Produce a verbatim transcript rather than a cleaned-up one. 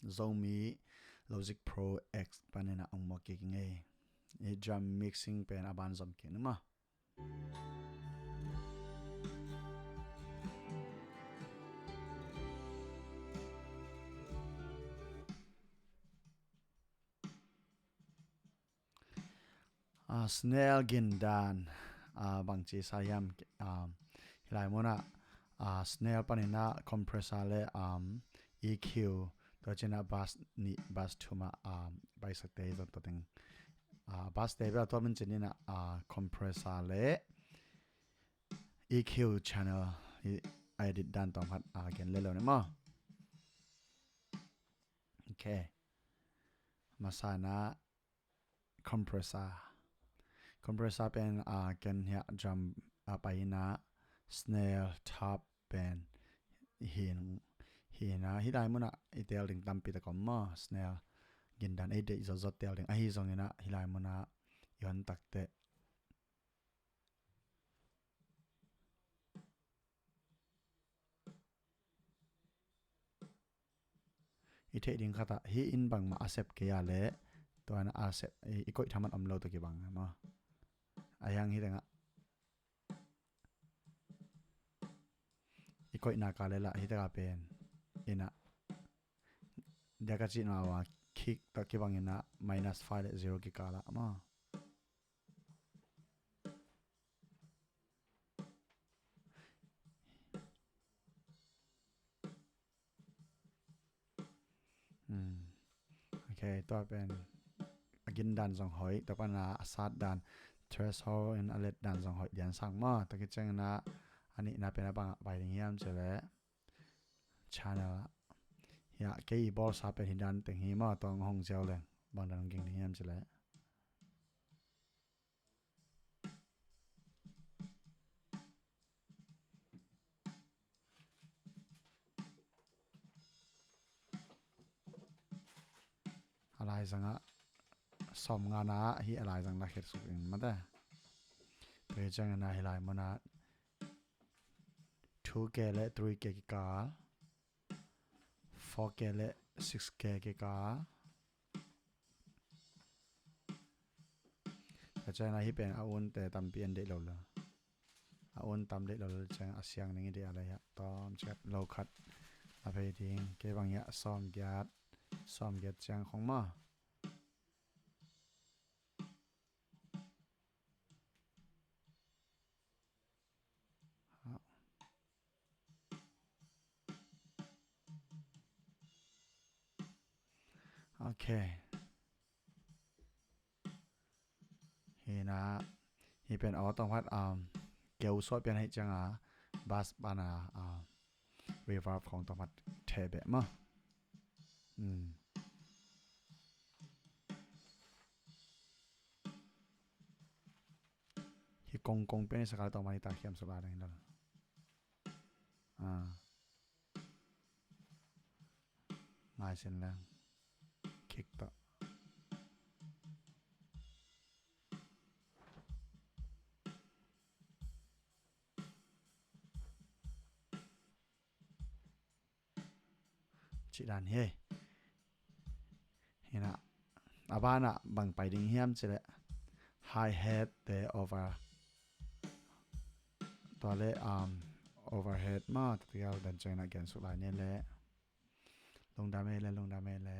Zomi Logic Pro X panin ah ong muak kik ing ei. I drum mixing pen a ban zom kik ni maw. Ah, snare gindan, ah, bangci sa hiam, ah, hilai munah, ah, snare paninah compressor le, um, E Q, tua cinah bass nih, bass thumah, ah, baisakte hi zong tua teng, ah, bass te bel tua min cininah, ah, compressor le E Q channel hi, a edit dan tawm khat, ah, gen le lo ni maw. Ok. Masa inah compressor. Compressor pen, ah, ken hiah drum a pai inah snare top pen hin, hinah hilai munah i tel ding tampi tak om maw, snare gindan ei deih zotzot tel ding. Ahi zonginah hilai munah i hon takteh i theih ding khatah hih in bangmah a sep kei a leh tua in a sep i, i koih thaman om lo tawh kibang maw. A hiang hi tengah i koihna ka leh lah hi tengah pen inah dia ka cih nuam a kick tawh kibang inah minus five le zero kikal ah maw. Hmm. Ok, tua pen a gindan zong hoih, tua pana a satdan, threshold in a letdan zong hoih lian sang maw. Tua kiciangin a nihna pen a bangah pai ding hiam cih leh channel ah. Hiah kei i bawlsa pen hi dan teng hi maw, tua hong ziau leng bangdan hong ging ding hiam cih leh. A laizangah sawm ngana ah hih a laizang na khetsuk in mate. Tua hi ciangin a hilai munah two K le three K kikal, four K le six K kikal. Ka ciangin a hih pen a unte tampi en deih lo lo. A un tam deih lo lo ciang a siang ning i deih a leh hiah tawm ciat lo khat a phei ding. Kei bang hiah sawm giat, sawm giat ciang khong maw. Ok. Hi na, hi pen aw tawm khat, um, keu suah pian hi ciang a, bass bana, um, reverb khong tawm khat theh beh maw. Hmm. Hi kongkong pian hi sakal tawng mani ta khiam suk lai dang hi lal. Ah. Ngai sin leng. Kick tawh. Cih dan hi. Hi na. A banah bang pai ding hiam cih leh hi-hat te over. Tua le, um, overhead maw, tua dan ciang na gen suk lai ni le. Lungdam e le, lungdam e le.